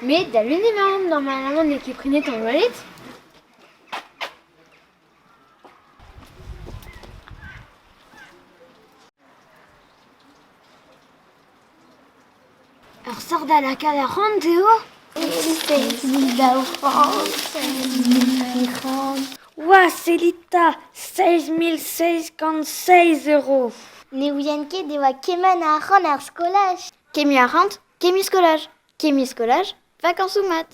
Met da lun emaomp normalement n'eo ket prenet an oaled. Ur sort da lakaat arc'hant eo ? Oa, sellit 'ta, 7707 euros. Ne ouien ket e oa kement a arc'hant er skolaj. Kemmañ arc'hant, kemmañ skolaj, kemmañ skolaj, vakañsoù mat.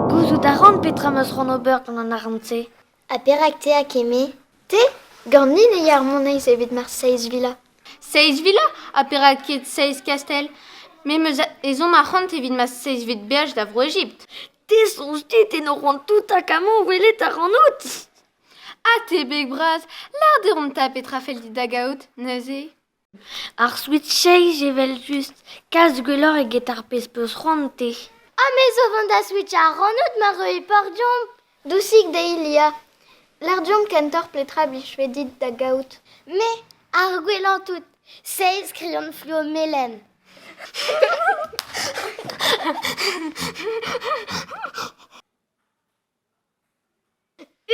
Gouzout a ran petra 'm eus c'hoant ober gant an arc'hant-se. Ha perak te ha keme ? Te ? Ganin e ya ar moneiz evit mar seizh villa. Seizh villa ? Ha perak ket seizh kastell ? Me 'm eus ezhomm arc'hant evit ma seizhvet beaj da Vro-Egipt. Te soñj dit eno c'hoant tout hag amañ welet ac'hanout ? Ha te beg bras, lâr deomp 'ta petra fell dit da gaout neuze. Ar Switch evel-just, kalz gwelloc'h eget ar pezh 'peus c'hoant te. Ha me zo vont da switchañ ac'hanout ma reuy par deomp. Dousik dezhi, Lia. Lâr deomp kentoc'h petra 'blijfe dit da gaout. Me, ar gwellañ tout, seizh krion fluo melen.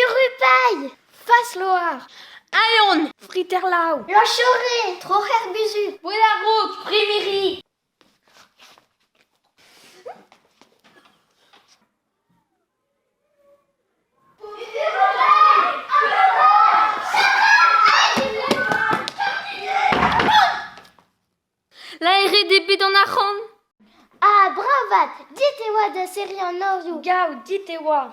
Urupailh ! Fas-loar ! Aon ! Friterlaou ! Lanchoré ! Troc'her buzhug ! Boued a-raok, primiri ! Laeret eo bet an arc'hant. Ah, bravat ! Dit e oa da serriñ an norioù. Gaou, dit e oa.